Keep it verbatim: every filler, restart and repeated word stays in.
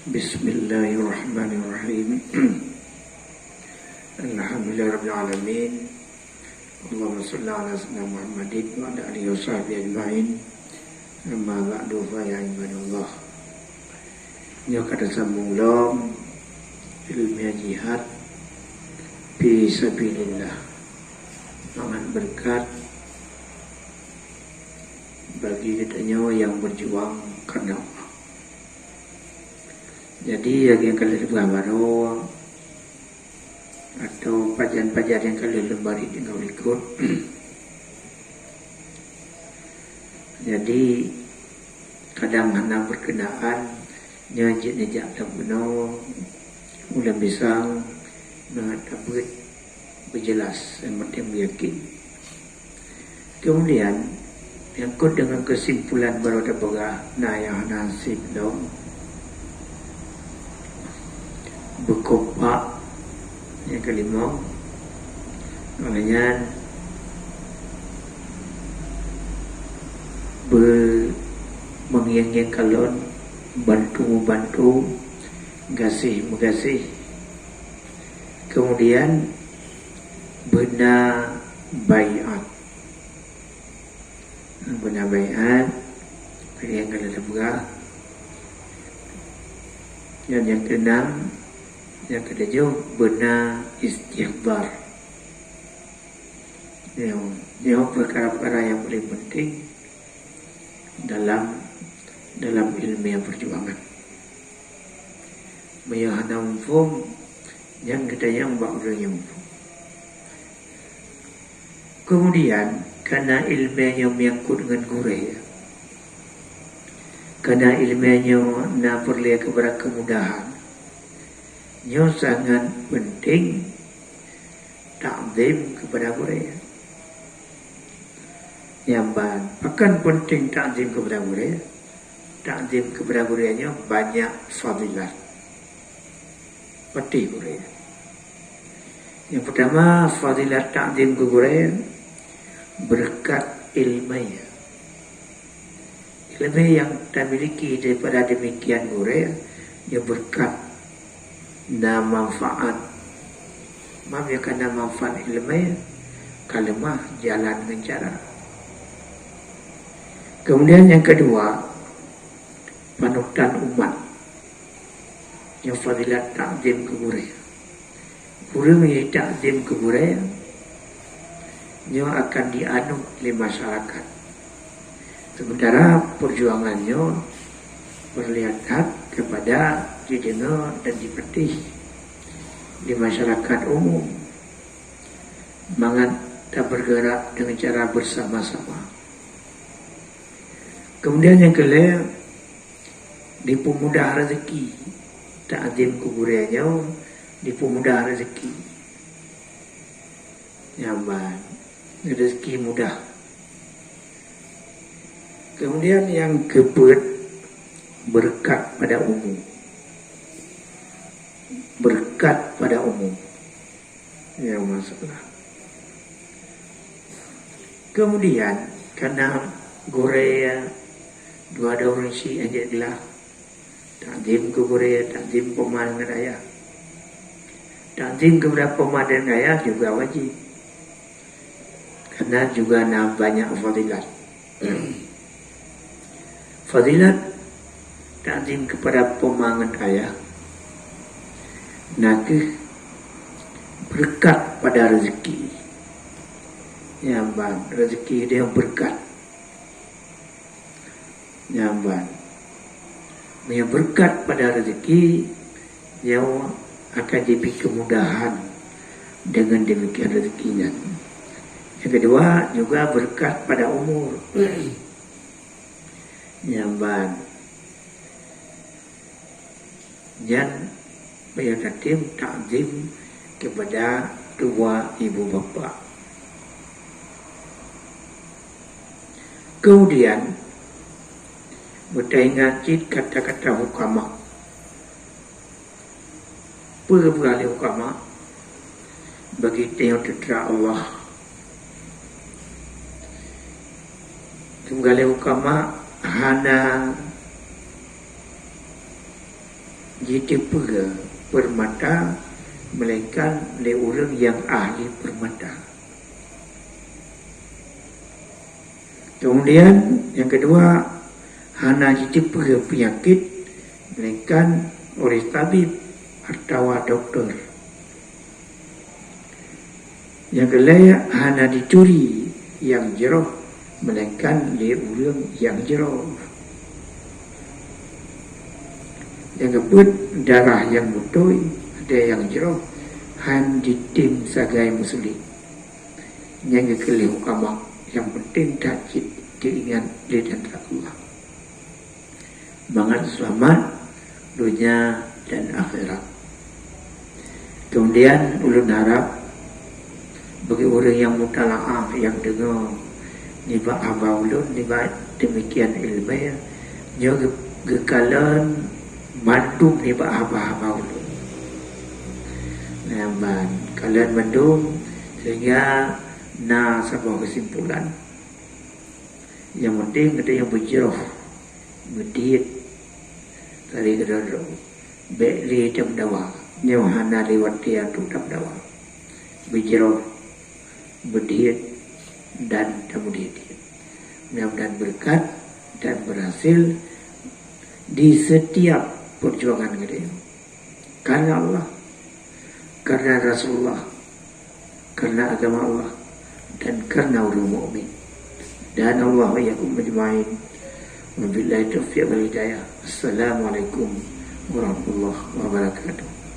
Bismillahirrahmanirrahim. Alhamdulillahirabbil alamin. Allahumma shalli ala sayyidina Muhammadin wa ala alihi wa sahbihi ajmain. Amma ba'du, fa ya ibadallah. Nyoe ka teusambong lom ilmu jihad fi sabilillah. Sangat berkat bagi geutanyoe nyang berjuang karena Allah. Jadi, lagèe nyang ka lheueh teupeugah baroe, atau pajan-pajan nyang ka lheueh lôn bri tinggai likot. Jadi, kadang hana berkenaan, nyoe jeuet neujak lam bunoe, ulôn bisang, mangat tabeuet beujeulaih, nyang penting beuyakin. Kemudian, nyangkot deungon keusimpulan baroe tapeugah, na nyang hana sip lom, beukompak, nyang keulimong, ngon nyan beumeungieng-ngieng kalon, bantu-bantu, gaséh-meugaséh. Kemudian, beuna baiat. Beuna baiat, nyang ka lheueh teupeugah. Dan nyang keunam, nyang keutujoh, beuna istihdhar. Nyoe, nyoe peukara-peukara nyang paléng penting dalam, dalam ilmiah perjuangan. Meunyoe hana muphom, nyan geutanyoe bak ureueng nyang muphom. Kemudian, karena ilmu nyoe menyangkut ngon gurée, karena ilmu nyoe na peureulée keupada kemudahan, nyoe sangat penting takzim keupada gurée. Nyang ban, pakon penting takzim keupada gurée? Takzim keupada gurée nyoe banyak fadilat. Peuti gurée. Nyang peutama, fadilat takzim keu gurée, beureukat iéleumé. Iéleumé nyang tamiliki daripada demikian gurée, nyoe beureukat, na manfaat. Mam nyang ka na manfaat iéleumé, ka leumah jalan ngon cara. Kemudian nyang keudua, panutan umat. Nyoe fadilat takzim keu gurée. Ureueng nyang takzim keu gurée, nyoe akan dianut lé masyarakat. Sementara perjuangan nyoe peureulée that keupada jideungoe dan jipatéh di masyarakat umum, mangat tabeurgeurak deungon cara beusama-sama. Kemudian nyang keulhée, dipeumudah rezeki. Takzim keu gurée nyoe dipeumudah rezeki. Nyan ban, rezeki mudah. Kemudian nyang keupeuet, beureukat pada umu. Beureukat pada umu. Nyang masalah. Kemudian, karena gurée dua droe ureueng syiek nyang jeuet glah, takzim keu gurée, takzim poma ngon ayah. Takzim keupada poma dan ayah juga wajéb, karena juga na banyak fadilat. Fadilat takzim keupada poma ngon ayah, na kheueh beureukat pada rezeki. Nyan ban, rezeki dia beureukat. Nyan ban. Meunyoe beureukat pada rezeki, nyoe akan jibri keumudahan deungon demikian rezeki nyan. Nyang keudua, juga beureukat pada umur. Nyan ban. Nyan payah tatem takzim keupada dua ibu bapak. Kemudian, beutaingat cit kata-kata hukama. Peue geupeugah lé hukama? Bagi tanyoe teutra Allah. Geupeugah lé hukama hana jiteupeue peurmata, melainkan lé ureuëng nyang ahli peurmata. Kemudian, nyang keudua, hana jiteupeue peunyakét, melainkan oleh tabib atawa dokto. Nyang keulhèe, hana jituri nyang jroh, melainkan lé ureuëng nyang jroh. Nyang keupeuet, darah nyang beutôi, ada nyang jroh, hán jitem sagai meusulet. Nyang keulhèe, ukama, nyang peunteng that cit teuingat lé dan Allah. Mangat seulamat donya dan akhirat. Kemudian ulôn harap bagi ureuëng nyang mutalaah, nyang deungoe nibak haba ulôn, nibak demikian iéleumé, nyoe geu-, geukalon mandum nibak haba-haba ulôn. Nyan ban, kalon mandum sehingga na saboh keusimpulan. Nyang peunteng gata nyang beujroh, beudhiet, tari keudroe-droe. Bék lé tameudawa, nyoe hana lé watée ateueh tameudawa. Beujroh, beudhiet, dan tameudhiet-dhiet. Mudah-mudahan beureukat dan beurhasil di setiap peujuangan geutanyoe. Karena Allah, karena Rasulullah, karena agama Allah, dan karena ureuëng mukmin. Dan Allah wa iyyakum ajmain. Wabillahi taufiq wal hidayah. Assalamualaikum warahmatullahi wabarakatuh.